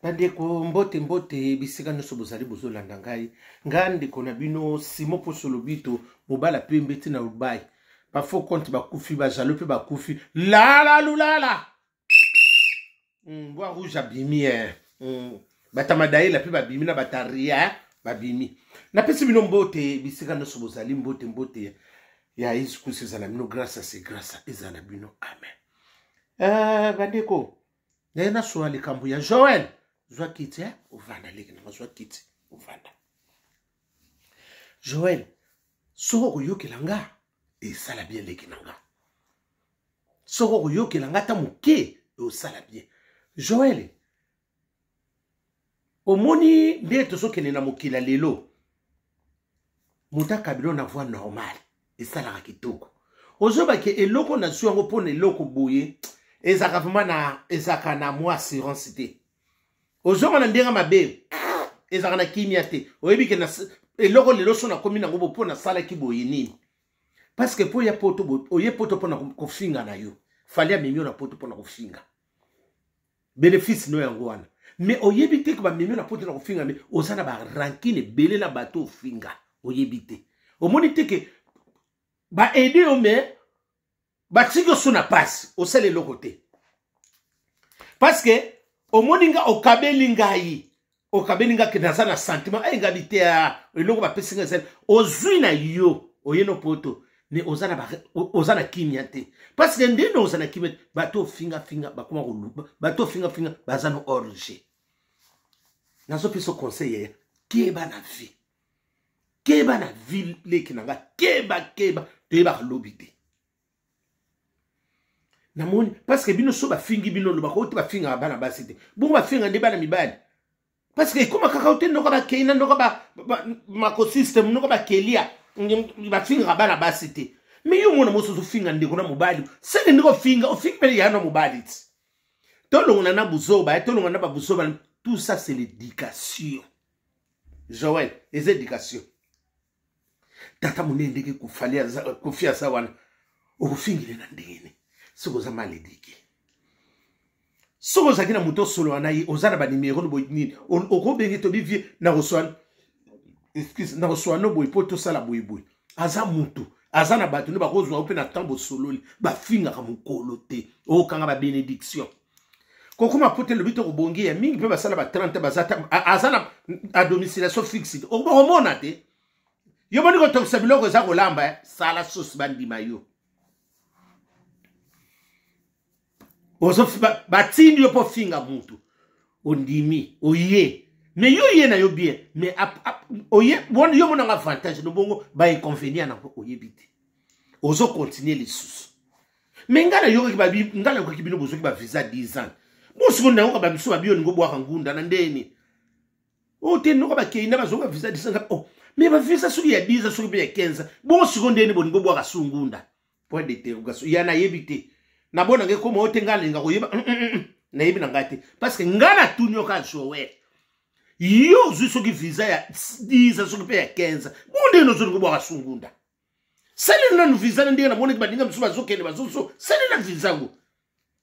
Bandeko, mbote mbote bisika nyonso bozali bozolanda ngai. Ngai ndeko na bino Simon Poso Lobito, mobala pembe ti na Dubai. Ba faux compte bakufi, ba jaloux pe bakufi. Lala lulala. Bois rouge abimi eh. Batamadaela pe babimi na bataria eh? Babimi. Napesi bino mbote bisika nyonso bozali, mbote mbote ya Yesu Kristo ezala bino, grâce c'est grâce ezala bino. Amen. Bandeko, naye nasola likambo ya Joël. Zwa kiti eh? Ovanda leki nanga, zwa kiti ovanda. Joël, soki okoyokela nga esala bien leki na nga, soki okoyokela nga ata moke osala bien. Joël, omoni nde tozokende na mokili ya lelo, moto akabilo na voie normale esalaka kitoko. Ozobake eloko nazwi yango mpona eloko boye ezalaka vraiment na, ezalaka na mwa assurance te. Ozonga na ndenge mabe, ezalaka na kimia te. Oyebi ke eloko lelo so nakomi nango bo mpo nasalaki boye nini, parce que mpo ya poto, oye poto mpona kofinga na yo. Fali amemi yo na poto mpona kofinga, bénéfice no yango wana. Mais oyebi te ke bamemi yo na poto na kofinga, me oza na barankine ebele na bato ofinga, oyebi te. Omoni te ke baede yo, me batiki yo so na pasi, osala eloko te. Parce que omoni nga okabeli ngai, okabeli nga ke naza na sentiment aye ngabi te, eloko bapesi nga ezali ozwi na yo, oye no poto, me oza na, oza na kimia te. Parce que ndenge oza na kimia te, bato ofingafinga bakoma koluba, bato ofingafinga baza no orge. Nazopesa conseil yaya, keba na vie, keba na vie leki na nga, keba keba, toyebaka lobi te. Namoni parce que bino so bafingi bino, lobaka oyo te, bafingaka bana basi te, bongo bafinga nde bana mibali. Parce que ekoma kaka te ndoka bakei na ndoka ba makosysteme, ndoka bakelia, bafingaka bana basi te. Me yo mwana mosusu ofinga ndeko na mobali, seke ndeko ofinga, ofingi mpe ya na mobali ti. Tolongola na buzoba, tolongola na babuzoba, tout ça c'est l'éducation. Joël, eza éducation. Tata monene ndenge kofali aza, kofi aza wana, okofingile na ndenge nini soki oza mal éduqué? Soki ozalaki na moto osolola na ye, oza na banimero no boye nini, okobenge tobi vie na koswana, excuse, na koswana no boye mpo tosala boye boye. Aza motu, aza na bato nde bakozwa yo mpe na ntango bosololi. Bafingaka mokolo te, okokanga babénédiction. Kokoma po te lobi to kobongi ya mingi mpe basala ba 30 baza aza na a domiciliation fixe te, okomona te. Yo boni kotokisa biloko eza kolamba, sala sosi bandima yo. Batindi yo mpo finga mutu, ondimi oye, mais yo ye na yo bien, mais oye yo monanga avantage no bongo ba inconvénient nango oyebi te, ozo continuer lisusu. Mais ngai nayokaki babi, ngai nayokaki bino bozoki ba visa 10 ans, bosiko nayoka ba miso babi olingo bwaka ngunda na ndeni oyo te, noka bakei na bazoka visa 10 ans. Oh, mais ba visa soki ya 10 ans, soki mpe ya 15 ans, bongo siko ndeni bolingo bwaka su ngunda? Point d'interrogation. Ya nayebi te, nabona ngai koma oyo te, ngai nalinga koyeba, nayebi na ngai te. Parce que ngai natuni yoka Joel, yo ozwi soki visa ya 10 ans, soki mpe ya 15 ans, bongo ndenge nozolingo bwaka su ngunda? Salela nanu visa na ndenge namonaki baninga mosusu bazokende bazoso salela visa yango,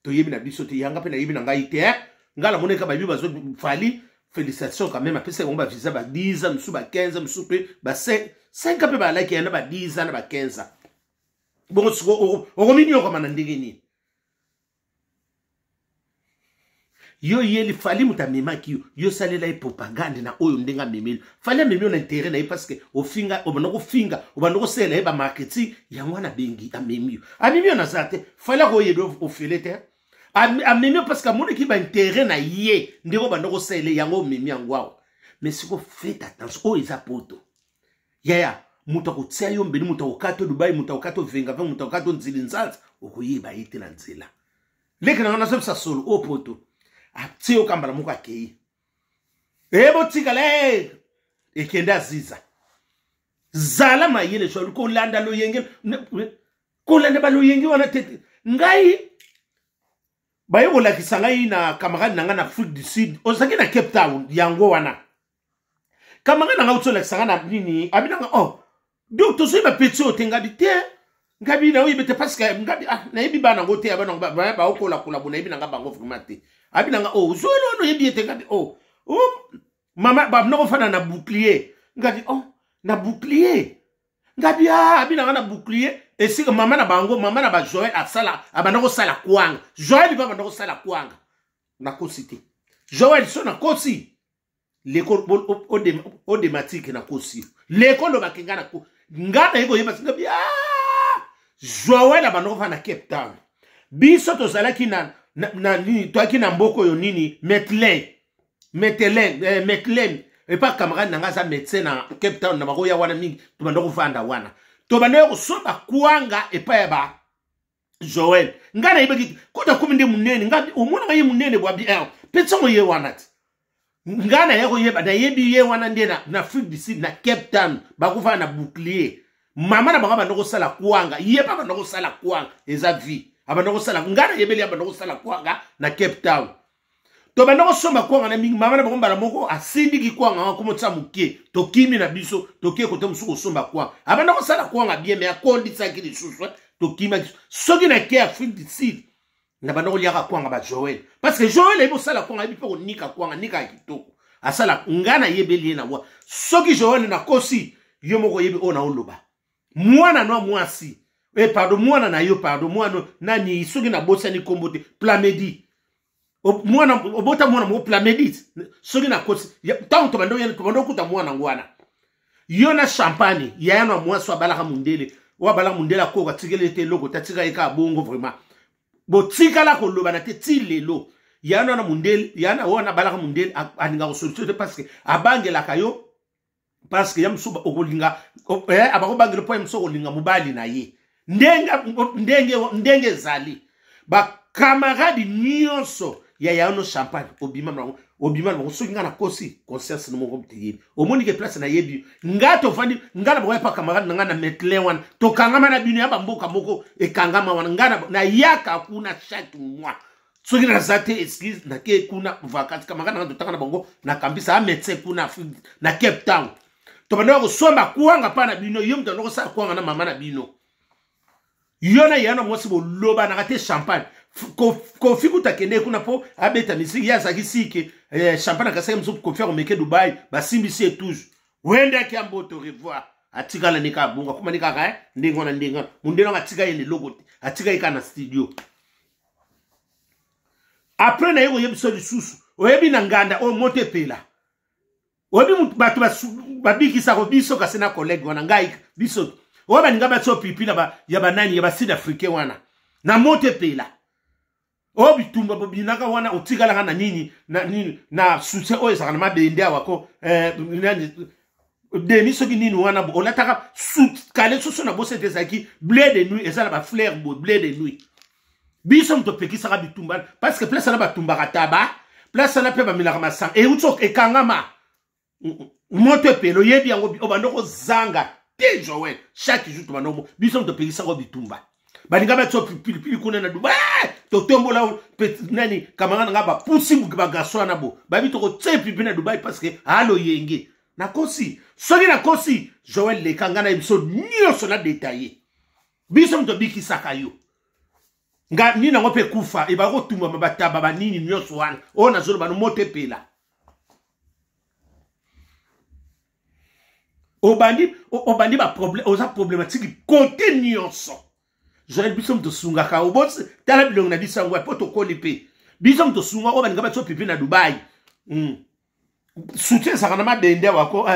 toyebi na biso te. Yanga mpe nayebi na ngai te, eh? Ngai namonaki bayebi bazo fali félicitation quand même, apesaki bango bavisa ba 10 ans, mosusu ba 15 ans, mosusu mpe ba 5 ans, mpe balaki ya na ba 10 ans na ba 15 ans. Bongo siko okominyokama na ndenge nini? Yo yeli fali moto amemaki yo, yo salela ye propagande na oyo ndenge amemeli. Fali amemi yo na intérêt na ye, parce que ofinga, obanda kofinga, obanda kosalela ye bamarketing, yango wana abengi amemi yo, amemi yo naza te. Fali akoyede ofele te, amemi yo parce que amonaki baintérêt na ye ndenge obanda kosalela yango, omemi yango awa. Mais siko faites attention, oyo eza poto yaya, moto akotia yo mbeli, moto akokata Dubai, moto akokata ovenga, moto akokata nzili nzanza, okoyeba ye te na nzela. Leki nanga nazobisa solo, oyo poto atie yo kambala moko, akei e botikala e ekende aziza. Zala mayele solo, kolanda loyenge, kolanda baloyenge wana te. Ngai baye kolakisa ngai na camarade na ngai na Afrique du Sud, ozalaki na Cape Town, yango wana camarade na ngai uti olakisa ngai na nini, abi nanga oh donc tozoyeba peti oyo te. Ngabi te, ngabi naoyebi te, parce que ngabi ah nayebi bana yango te, bana baokolakola bo nayebi na nga bango vraiment te. Abi na nga, oh, Joël wana oyebi ye te. Ngabi, oh, oh, mama babina kofanda na bouclier. Ngabi, oh, na bouclier. Ngabi, ah, abi na nga na bouclier. Esika mama na bango, mama na ba Joël asala, abanda kosala kwanga. Joël ba banda kosala kwanga. Nakosi te. Joël so nakosi. Leko odematike nakosi. Leko lobaki nga nako. Nga naye koyeba singa bi ah! Joël abanda kofanda na Cape Town. Biso tozalaki na na, na nini, toyaki na mboka oyo nini, Metley. Metelen, eh, Metlen. Epa camarade na nga aza médecin na Cape Town, na bakoya wana mingi, tobanda kovanda wana. Tobanda kosomba kwanga epai ya ba Joël. Nga nayebaki kuta komi nde munene, nga omonaka ye munene bwa bi eh, pe nsango ye wana ti. Nga na ye koyeba, nayebi ye wana nde na, na Afrique du Sud, na Cape Town, bakufaka na bouclier. Mama na bango abanda kosala kwanga, ye pe abanda kosala kwanga, eza vie. Abanda kosala, nga nayebeli abanda kosala kwanga na Cape Town. Tobanda kosomba kwanga na mingi, mama na bango mbala moko asindiki kwanga wana komotisa moke, tokimi na biso, toke kote mosusu kosomba kwanga. Abanda kosala kwanga bien, mais akondisaki lisusu, tokimaki. Soki na ke Afrique du Sud, na banda koliaka kwanga ba Joël, parce que Joël ayebi kosala kwanga, ayebi mpe konika kwanga, nika ya kitoko. Asala, nga nayebeli ye na wa. Soki Joël nakosi, yo moko oyebi oyo naoloba. Mwana no mwasi, eh pardon, mwana na yo, pardon, mwana nani, soki nabosani kombo te, Plamedi. Mwana obota mwana moko Plamedi, soki nakosi, ntango tobanda oyana, tobanda okuta mwana yango wana. Yo na champagne, yaya na mwasi abalaka mundele, oyo abalaka mundele akoka atikeli ete eloko te, atika ye kaka bongo vraiment. Botikala koloba na te ti lelo. Yaya na mundele, yaya na wana abalaka mundele, alingaka kosolution te parce que abangelaka yo, parce que ya mosusu okolinga, abakobangela mpo ya mosusu okolinga mobali na ye. Ndenge, ndenge, ndenge ezali. Ba camarade nyonso ya yano champagne, obima na bango, obima na bango. Soki nga nakosi, conscience na moko te yebi. Omoni ke place na yebi. Nga tovandi, nga na bango ya pa camarade na nga na Metlin wana. Tokangama na bino ya ba mboka moko ekangama wana. Nga na yaka kuna chaque mois. Soki naza te, excuse, nake kuna vacances, camarade na nga totanga na bango na campus, a médecin kuna na Cape Town. Tobandaka kosomba kwanga pa na bino, yo moto andoko kosala kwanga na mama na bino. Yo na yana mwasi bolobanaka te champagne. Kofi kuta kende kuna po abeta misiki, ye azalaki sike, champagne akasaki mosusu Kofi akomeke Dubai, basimbisi ye toujours. Wendaki ya mboto, revoir. Atikala ni kaka bongo, akoma ni kaka, ndenge wana, ndenge wana. Mondele wana atika ye na eloko te, atika ye kaka na studio. Après na ye koyebisa lisusu, oyebi na nganda oyo moto epela. Oyebi bato babikisaka biso kasi na collègue wana ngai biso. Oyo baninga batia pipi na ba, ya banani, ya ba Sud-Africain wana. Na moto epela. Oyo bitumba bobinaka wana otikalaka na nini, na nini, na soutien oyo ezalaka na mabende awa ko, nani, demi soki nini wana bo, olataka sout, kale soso na bosa ete ezalaki bleu de nuit, eza na ba fleurs boye, bleu de nuit. Biso moto opekisaka bitumba, parce que place wana batumbaka taba, place wana mpe bamelaka masanga, euti ekangama. Moto epela, oyebi yango, obanda kozanga te Joël, chaque jour tobanda komo, biso moto opekisaka bitumba. Balinga batia pilipili kuna na Dubai, totombola pe, nani, camarade na nga bapusi ba garçon wana bo, babi tokotia pilipili na Dubai parce que alo yenge. Nakosi, soki nakosi, Joël leka nga na biso nyonso na détaillé. Biso moto bikisaka yo. Nga nini yango mpe kufa, ebaka kotumbama bataba ba nini nyonso wana. Oyo nazoloba no moto epela. Obandi, obandi ba problème, oza problématique côté nyonso. Joël, biso moto sungaka, oboti, tala bilongi na biso yango, po tokoli pe. Biso moto sunga, oyo balinga batia pipi na Dubai. Soutien ezalaka na mabende awa ko,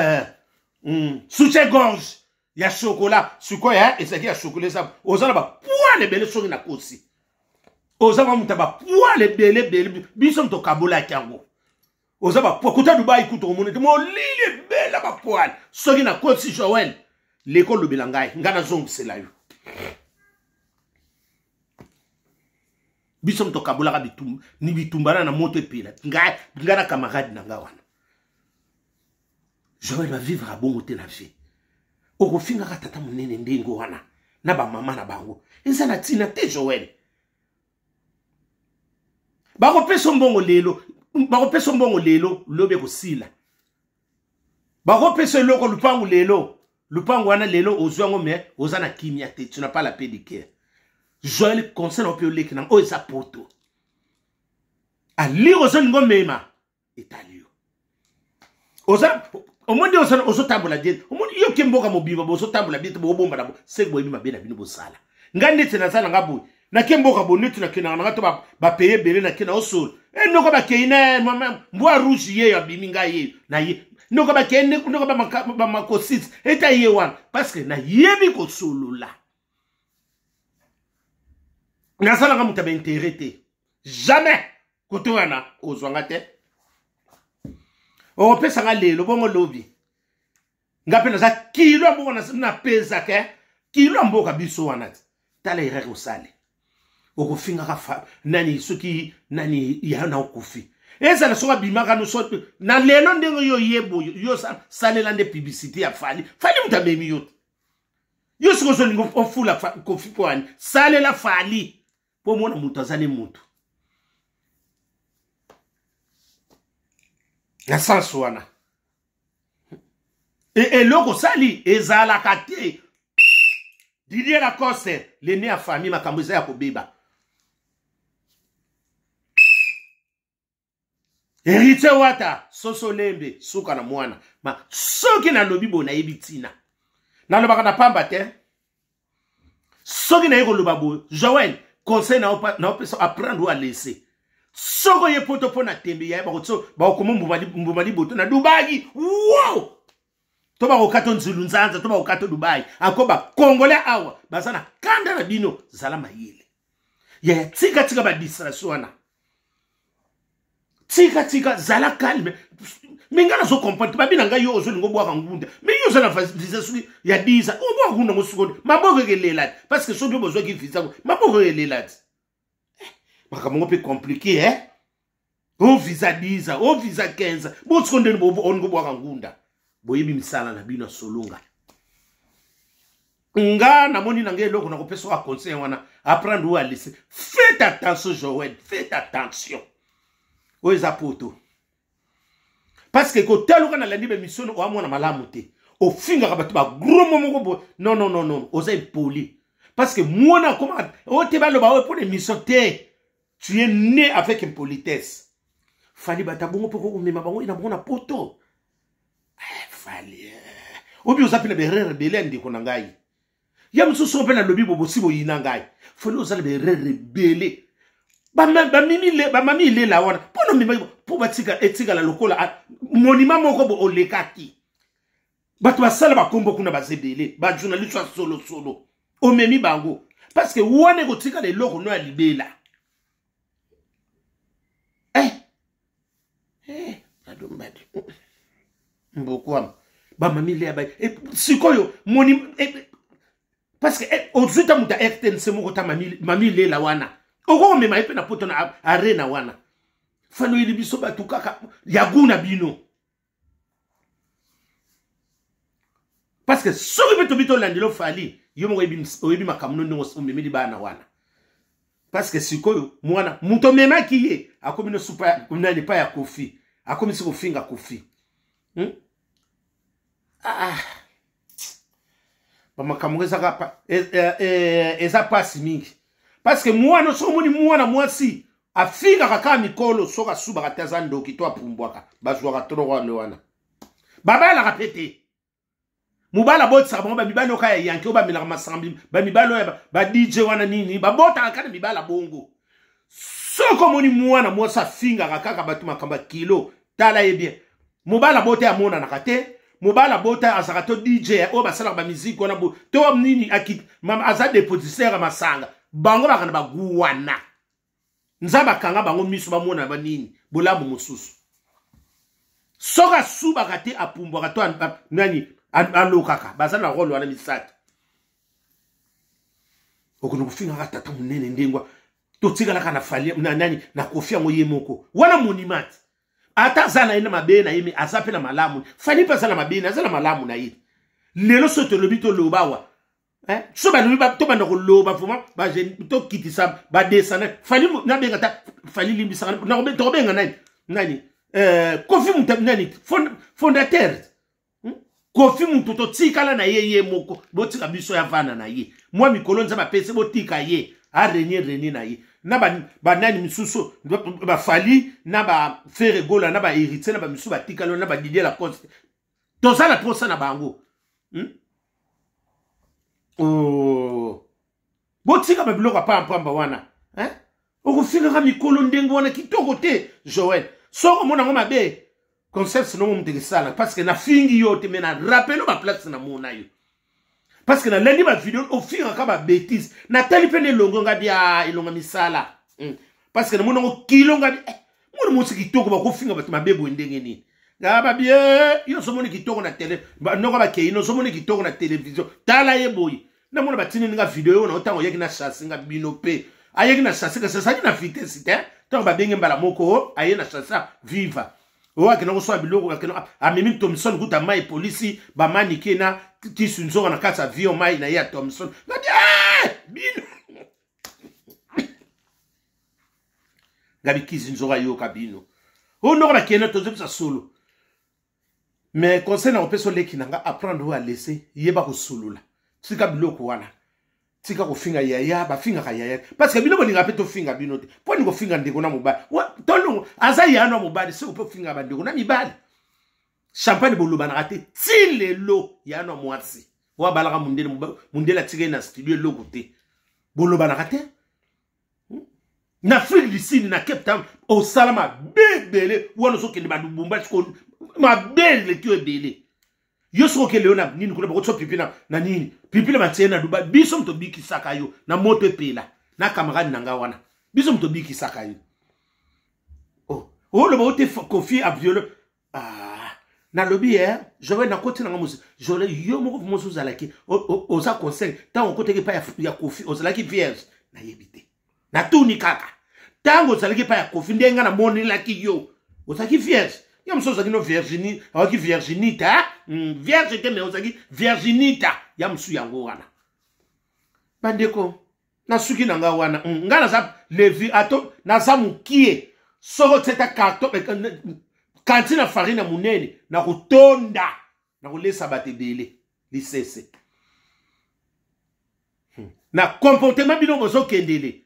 Soutien gorge ya chocolat, sikoyo, ezalaki ya chocolat, eza, oza na ba poil ebele soki na kosi. Oza mwa moto ya ba poil ebele, ebele, biso moto okabolaki yango. Oza ba poil, kuta Dubai kuta omoni te, molili ebele ba poil. Soki na kosi Joël, leko lobela ngai, ngai nazongisela yo. Biso moto okabolaka bitumba, ni bitumba na moto epela. Ngai, ngai na camarade na ngai wana. Joël va vivre à bongo te na vie. Okofingaka tata monene ndenge wana na ba mama na bango. Eza na tina te Joël. Bakopesa mbongo lelo, bakopesa mbongo lelo, lobi ekosila. Bakopesa eloko lupangu lelo, lupangu wana lelo ozwi yango mais oza na kimia te, tu n'as pas la paix du cœur. Joël conseil na yo pe oleki na oyo eza poto. Alire ozolinga omema etali yo. Oza omoni ozotambola bien, omoni yo ke mboka mobimba bozotambola bien te, bobomba na seke boyebi mabe na bino bosala. Ngai neti naza na nga boye, nake mboka bo neti nakendaka na nga to bapaye ebele, nake na osolo e noko bakei na mbwa rouge yeyo abimi ngai yeyo na ye noko bakei noko bamakosisi eta ye wana parce que nayebi kosolola. Nasalaka moto ya baintere te, jamais kote wana ozwa nga te, okopesa nga lelo bongo lobi nga mpe naza kilo ya mboka napezaka eh? Kilo ya mboka biso wana te. Tala erreur osali, okofingaka nani soki nani ya na okofi ezala soki abimaka no na lelo ndenge yo ye boye yo salela nde publicité ya Fali. Fali moto amemi yo te, yo soki ozolinga ofula Kofi mpo wani salela Fali mpo omona moto aza ne moto na sens wana. Eloko osali ezalaka te. Didier Lacoste, lene ya famille, makambo eza ya kobeba. Héritier Wata, soso lembe, suka na mwana. Ma soki nalobi boye nayebi ntina. Nalobaka na pamba te. Soki naye koloba boye, Joël, conseil na opesa, apprendre ou à laisser. Soki oye poto mpo na tembe ya bakotso bakokoma mbuma liboto na Dubai. Wow! To bakokata nzulu nzanza, to bakokata Dubai. Ako ba Congolais awa baza na kanda na bino, zala mayele. Yaya tika tika ba distraction wana. Tika tika zala calme. Me ngai nazo comprendre babi na ngai yo ozolinga obwaka ngunda, me yo oza na visa soki ya 10 ans obwaka ngunda ngo sikoyo maboko ekelela te, parce que soki bozwaki visa ngo maboko ekelela te. Makambo ngo mpe compliqué eh? O visa 10 ans, o visa 15 ans, bosiko ndeni olinga obwaka ngunda, boyebi misala na bino ya solonga. Nga namoni na ngai eloko nakopesa oyo conseil wana, apprendre ou à laisser. Faites attention Joël, faites attention, oyo eza poto, parce que kotaluka nalandi bemission oya mwana malamu te, ofingaka bato bagros mo moko boye. Non, non, non, non, oza impoli, parce que mwana akoma oyo te, baloba oyo mpona émission te. Tu es né avec impolitesse. Fali bata bongo mpo komema bango na bango na poto. Fali obi oza mpe na berere ebele ya ndeko na ngai ya mosusu mpe nalobi bobosi boyina ngai. Fali oza na berere ebele, bamami ilela wana mpo na omema mpo batika etikala lokola monima moko bo olekaki. Bato basala bakombo kuna baza ebele, bajournaliste ya solosolo omemi bango parce que wana ekotikala eloko no ya libela. Adombadi mbokwama bamami lea ba sikoyo moni parce que ozwi ta moto ya RTNC moko ta mami lela wana okokomema ye mpe na poto na arena wana. Fali oyeli biso bato kaka ya gu na bino, parce que soki mpe tobi tolandela Fali yo moko oyebi makambo no ndenge omemeli bana wana, parce que sikoyo mwana moto omemaki ye akomi no supa nani pa ya Kofi, akomi si kofinga Kofi. Ah. Bamakambo ezaka eza pasi mingi, parce que mwana soki omoni mwana mwasi afingaka kaka mikolo, soki asubaka te aza ndoki to apumbwaka, bazwaka tro wana wana babalaka mpe te. Mobali abotisaka bango bamibali oyo kaka ya yanke oyo bamelaka masanga, bamibali oyo ba DJ wana nini babotaka kaka na mibali ya bongo. Soki omoni mwana mwasi afingaka kaka bato makambo ya kilo, tala ye bien, mobali abota amonanaka te, mobali abota azalaka to DJ oyo basalaka bamiziki wana to nini, aza dépositeur ya masanga, bango baka na bagu wana. Nzambe akanga bango miso bamona banini bolamu mosusu. Soki asubaka te apumbwaka to nani alokaka, baza na role wana misato. Okoki kofingaka tata monene ndengwa totikalaka na Fali na nani na Kofi yango ye moko wana monument, ata aza na ye na mabe na ye, me aza mpe na malamu. Fali mpe aza na mabe na aza na malamu na ye. Lelo soki tolobi toloba awa, so balobi tobanda koloba vraiment tokitisa badescendant Fali nabenga ta Fali limbisaka, tokobenga nani nani Kofi mutu nani fondateur. Kofi mutu totikala na ye ye moko, botika biso ya vana na ye mwa mikolo Nzambe apesi, botika ye arenye renye na ye. Na banani misusu, bafali na baFerre Gola na baHéritier na bamisusu batikali na baDidier Lacoste, toza na posa na bango, Oh. Botika babiloko ya pampamba wana, hein? Okofingaka mikolo ndenge wana, kitoko te. Joel, soki omona yango mabe, concept nongo moto ekesala, parce que nafingi yo te, mais na rappeler baplace namona yo, parce que nalandi bavideo ofingaka babêtises. Natali mpe na elongo nga bia elonga misala. Parce que namoni yango kilo nga bi eh, mwana mosi kitoko, bakofinga bato mabe boye ndenge nini? Nga babie yo ozomoni kitoko na tele, noko bakei no ozomoni kitoko na télévision. Tala ye boye, namona batindi nga video oyo na ntango oyaki na chasse. Nga bino mpe ayaki na chasse, kasi azalaki na vitesse te. Ntango babenge mbala moko, aye na chasse viva oyo akenda kosala biloko, akenda amemi Thomson kuta mai, polisi bamanike na tisu nzoka na kati ya avion, mai na ye ya Thomson. Ngabi bino, ngabi kisi nzoka, yoka bino oyo ndoko bakende, tozobisa solo. Mais conseil na kopesa oleki na nga, apprendre oyo alese, yeba kosolola, tika biloko wana, tika kofinga yaya. Bafingaka yaya parce que bino bolingaka mpe tofinga bino te. Mpo ni kofinga ndeko na mobali, tolongo aza yaya na mobali, soki mpe ofinga bandeko na mibali, champagne bolobanaka te. Ti lelo yaya na mwasi oyo abalaka mundele, mundele atikali na studio, eloko te, bolobanaka te. Na Afrique du Sud, na Cape Town, osala mabe ebele wana, ozokende baLubumbashi, mabe eleki yo ebele. Yo soki okende yo na nini kuna, bakotisa pipi na nini, pipi na batie na Dubai. Biso moto obikisaka yo na moto epela na camarade na nga wana, biso moto obikisaka yo. Oh, oloba ote Kofi aviole. Ah, nalobi e Joel, nakoti nanga mosi. Joel, yo moko mosi ozalaki, oza conseil. Ntango okotaki epai ya Kofi, ozalaki vierge? Nayebi te, natuni kaka. Ntango ozalaki epai ya Kofi, ndenge nga namonelaki yo, ozalaki vierge? Ya mosu ozalaki no virginie, ozalaki virginita, vierge te, mais ozalaki virginita ya mosu. Yango wana, bandeko, nasuki na nga wana. Nga naza levi ato, naza mokie. Soki otieta carton kanti na farine ya monene, nakotonda, nakolesa bato ebele lisese. Na comportement bino bozokendele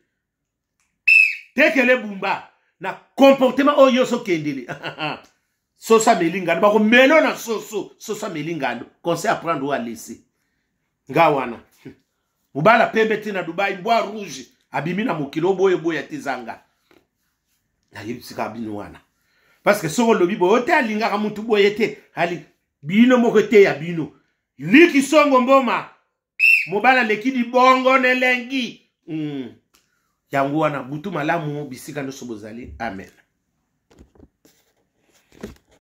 tekele bumba, na comportement oyo nyonso okendele, soso ameli ngando, bakomelo na soso, soso ameli ngando. Conseil apprendre oyo alese nga wana, mobala pembe te na Dubai, mbwa rouge abimi na mokili oboya eboya te. Zanga nayebisika bino wana, parce que soki olobi boye te, alingaka mutu boye te, ali bino moko eteya bino liki songo mboma mobali aleki libongo na elengi. Yango wana, butu malamu bisika nyonso bozali. Amen.